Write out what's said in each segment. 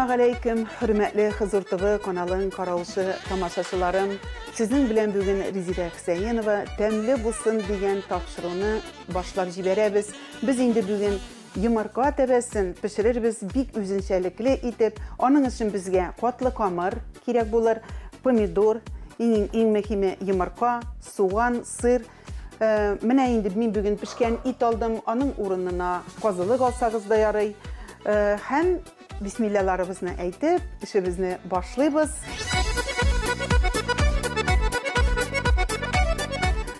Әссәламәгаләйкем, хөрмәтле Хозур ТВ каналын караучы тамашачыларым. Сезнең белән бүген Резидә Хөсәенова Тәмле булсын дигән тапшыруны башлап җибәрәбез. Без инде бүген йомырка тәбәсен пешерербез бик үзенчәлекле итеп. Аның өчен безгә катлы камыр кирәк булыр, помидор, иң, иң мөһиме йомырка, суган, сыр. Менә инде мин бүген пешкән ит алдым, аның урынына казылык алсагыз да ярый. Һәм бисмиллаларыбызны әйтеп, эшебезне башлыйбыз.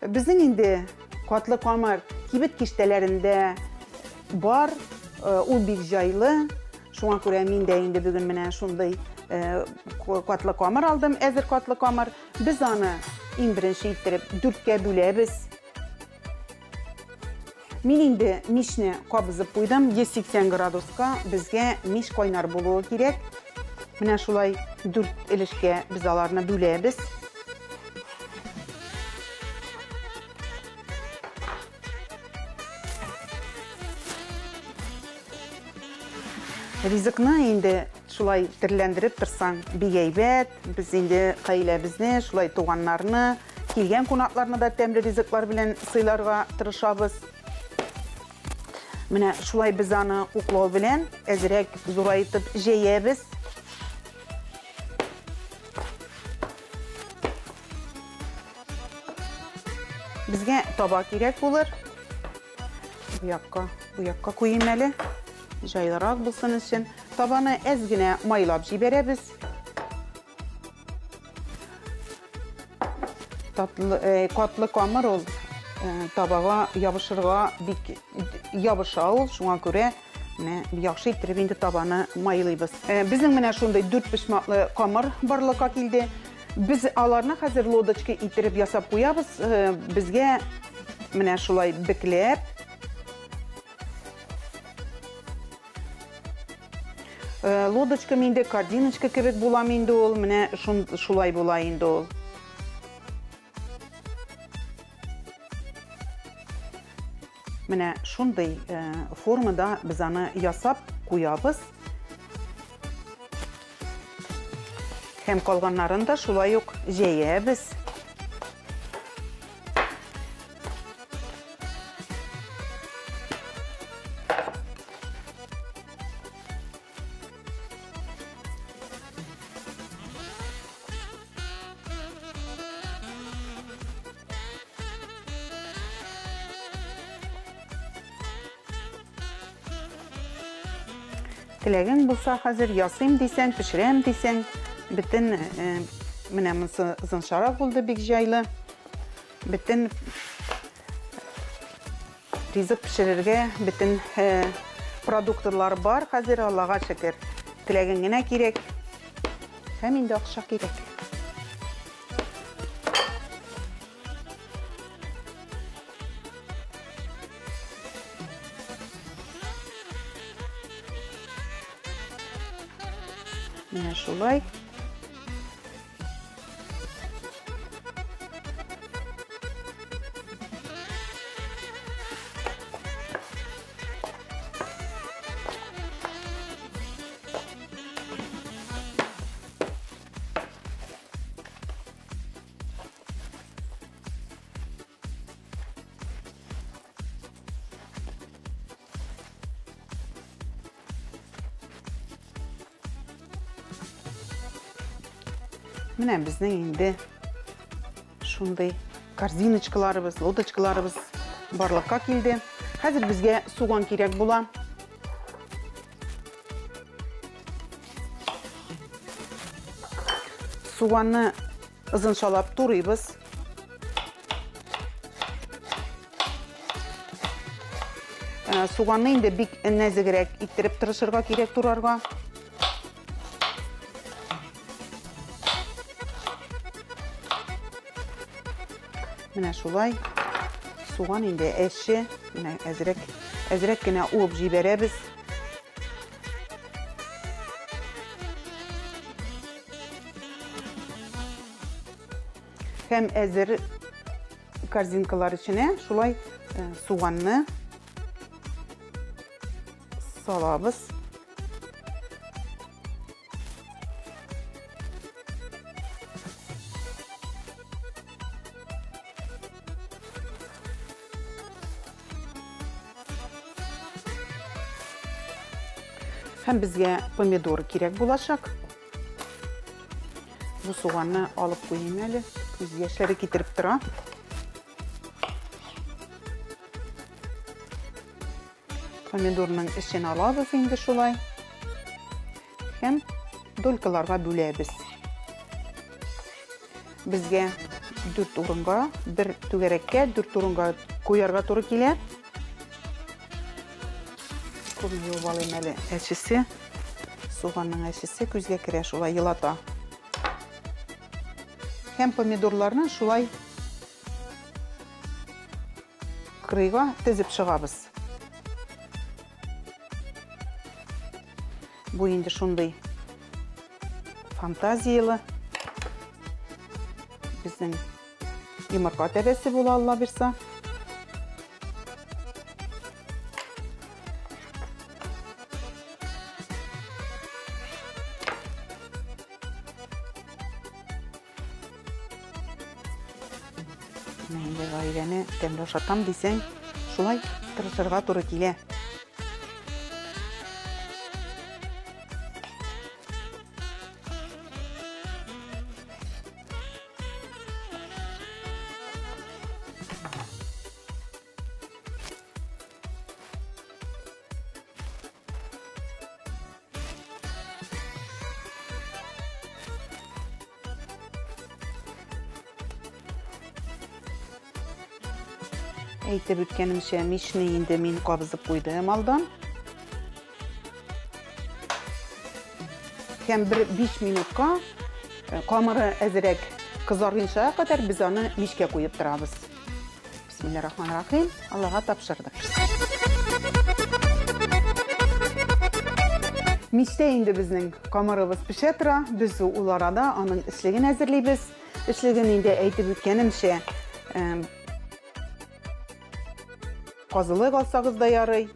Безнең инде катлы камыр кибет киштәләрендә бар, ул бик җайлы. Шуңа күрә мин дә инде бүген менә шундый катлы камыр алдым, әзер катлы камыр. Без аны иң беренче иттереп дүрткә бүләбез. Мин инде мичне кабызып куйдым. 180 градуска безгә мич кайнар булуы кирәк. Менә шулай дүрт өлешкә без аларны бүләбез. Ризыкны инде шулай терләндереп торсаң, бик әйбәт. Без инде гаиләбезне, шулай туганнарны, килгән кунакларны да тәмле ризыклар белән сыйларга тырышабыз. Менә шулай без аны уклау белән әзрәк зурайтып җәябез. Безгә таба кирәк булыр. Бу якка, бу якка куйыйм әле. Җайлырак булсын өчен. Табаны әз генә майлап җибәрәбез. Татлы, э, катлы камыр ул э, табага ябышырга бик ябыша ул, шуңа күрә менә яхшы иттереп инде табаны майлыйбыз. Э, безнең менә шундый дүрт почмаклы камыр барлыкка килде. Без аларны хәзер лодочка иттереп ясап куябыз. Э, безгә менә шулай бекләп э, лодочка инде корзиночка кебек була инде ул. Менә шулай була инде ул. Менә шундый э, формада без аны ясап куябыз. Һәм калганнарын да шулай ук җәябез. Теләгең булса хәзер ясыйм дисәң, пешерәм дисәң, бөтен э, менә монысы озынчарак булды, бик җайлы. Бөтен ризык пешерергә бөтен э, продуктлар бар хәзер, Аллага шөкер. Теләгең генә кирәк. Һәм инде акча кирәк. Менә шулай. Менә безнең инде шундый корзиночкаларыбыз, лодочкаларыбыз барлыкка килде. Хәзер безгә суган кирәк була. Суганны озынчалап турыйбыз. Э, суганны инде бик нәзегрәк иттереп тырышырга кирәк турарга. Менә шулай. Суган инде әче. Менә әзрәк, әзрәк кенә уып җибәрәбез. Һәм әзер корзинкалар эченә шулай э, суганны салабыз. Һәм безгә помидор кирәк булачак. Бу суганны алып куйыйм әле. Күз яшьләре китереп тора. Помидорның эчен алабыз инде шулай. Һәм долькаларга бүләбез. Безгә дүрт урынга, бер түгәрәккә дүрт урынга куярга туры килә. Күпме юып алыйм әле. Әчесе, суганның әчесе күзгә керә, шулай елата. Һәм помидорларны шулай кырыйга тезеп чыгабыз. Бу инде шундый фантазияле безнең йомырка тәбәсе була, Алла бирса. Менә инде гаиләне тәмле ашатам дисәң, шулай тырышырга туры килә. Әйтеп үткәнемчә, мичне инде мин кабызып куйдым алдан. Һәм бер 5 минутка э, камыры әзерәк кызаргынча кадәр без аны мичкә куеп торабыз. Бисмиллахиррахманиррахим. Аллага тапшырдык. Мичтә инде безнең камырыбыз пешә тора. Без ул арада аның эчлеген әзерлибез. Эчлеген инде әйтеп үткәнемчә, казылык алсагыз да ярый.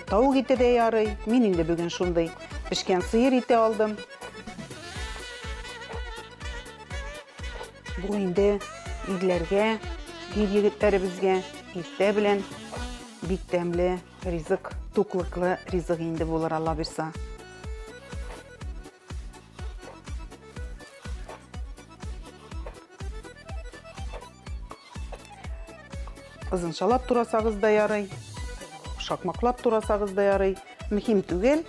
Тавык ите дә ярый. Мин инде бүген шундый пешкән сыер ите алдым. Бу инде ирләргә, ир егетләребезгә иртә белән бик тәмле ризык, туклыклы ризык инде булыр, Алла бирса. Озынчалап турасагыз да ярый, шакмаклап турасагыз да ярый, мөһим түгел.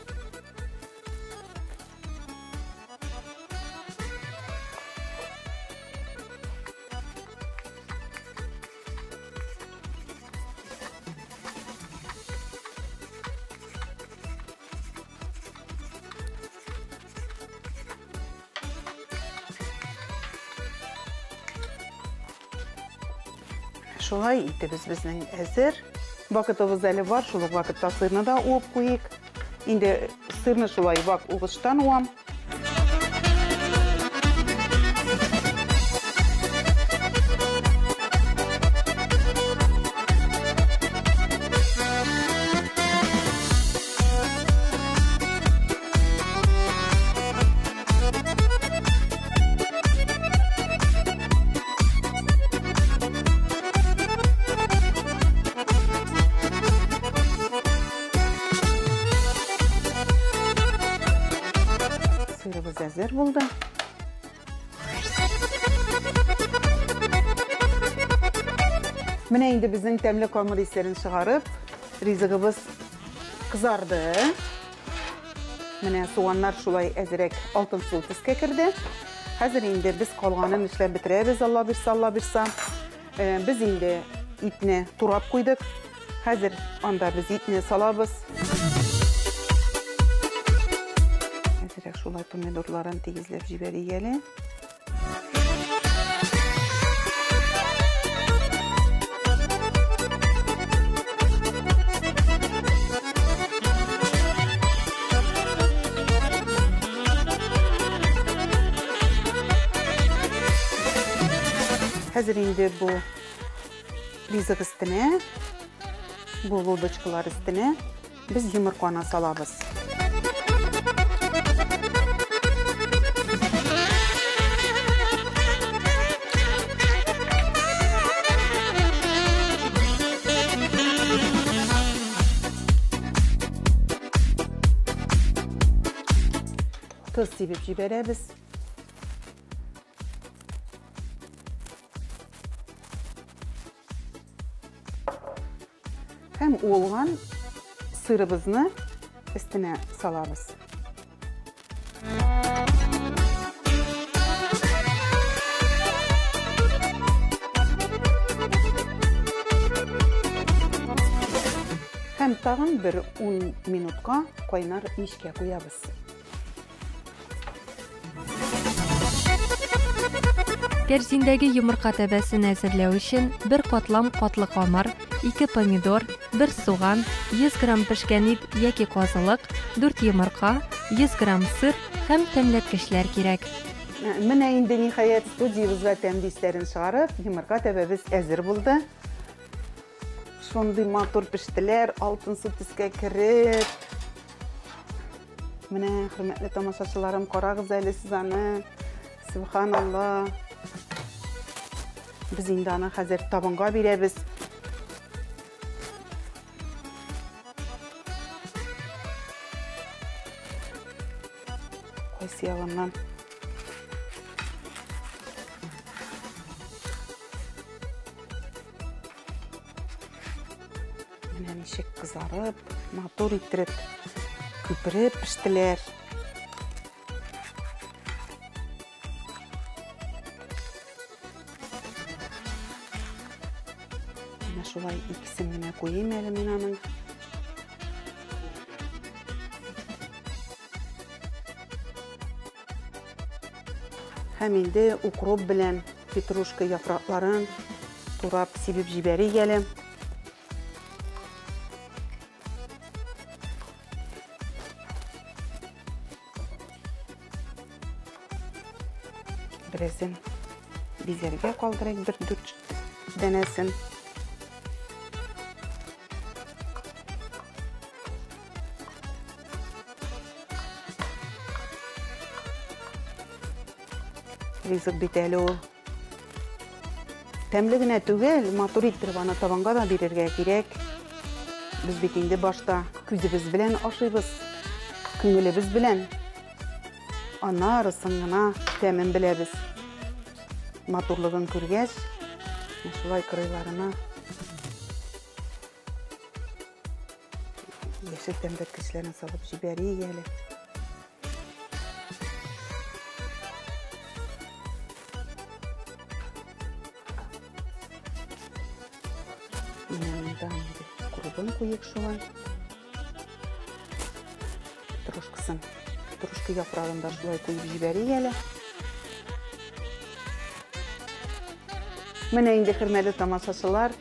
Шулай итебез безнең әзер. Вакытыбыз әле бар, шул ук вакытта сырны да уып куйыйк. Инде сырны шулай вак угычтан уам. Сырыбыз әзер булды. Менә инде безнең тәмле камыр исләрен чыгарып, ризыгыбыз кызарды. Менә суганнар шулай әзерәк алтынсу төскә керде. Хәзер инде без калганын эшләп бетерәбез, Алла бирса, Алла бирса. Э, без инде итне турап куйдык. Хәзер анда без итне салабыз. Әзерәк шулай помидорларын тигезләп җибәрик әле. Хәзер инде бу ризык өстенә, бу лодочкалар өстенә без йомырканы салабыз. Тоз сибеп җибәрәбез. Һәм уылган сырыбызны өстенә салабыз. Һәм тагын бер 10 минутка кайнар мичкә куябыз. Кәрзиндәге йомырка тәбәсен әзерләү өчен бер катлам катлы камыр, ике помидор, бер суган, 100 грамм пешкән ит яки казылык, дүрт йомырка, 100 грамм сыр һәм тәмләткечләр кирәк. Менә инде, ниһаять, студиябезгә тәмле исләрен чыгарып, йомырка тәбәбез әзер булды. Шундый матур пештеләр, алтынсу төскә кереп. Менә, хөрмәтле тамашачыларым, карагыз әле сез аны. Субханалла. Без инде аны хәзер табынга бирәбез. Кайсы ягыннан? Менә ничек кызарып, матур иттереп, күпереп пештеләр. Менә шулай икесен генә куйыйм әле мин аның. Һәм инде укроп белән петрушка яфракларын турап сибеп җибәрик әле. Беразын бизәргә калдырыйк бер дүрт данәсен. Ризык бит әле ул. Тәмле генә түгел, матур иттереп аны табанга да бирергә кирәк. Без бит инде башта күзебез белән ашыйбыз, күңелебез белән. Анарысын гына тәмен беләбез. Матурлыгын күргәч, шулай кырыйларына Яшел тәмләткечләрен салып җибәрик әле. Менә монда инде крубын куйык шулай. Петрушкасын, петрушка яфрагын да шулай куеп җибәрик әле. Менә инде, хөрмәтле тамашачылар,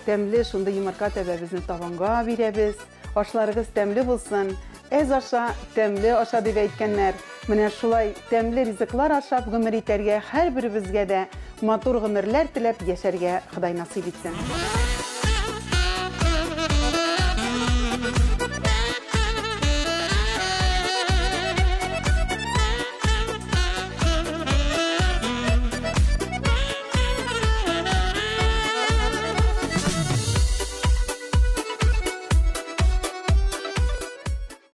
Тәмле шундый йомырка тәбәбезне табынга бирәбез. Ашларыгыз тәмле булсын. Әз аша, тәмле аша дип әйткәннәр. Менә шулай тәмле ризыклар ашап гомер итәргә һәрберебезгә дә матур гомерләр теләп яшәргә Ходай насыйп итсен.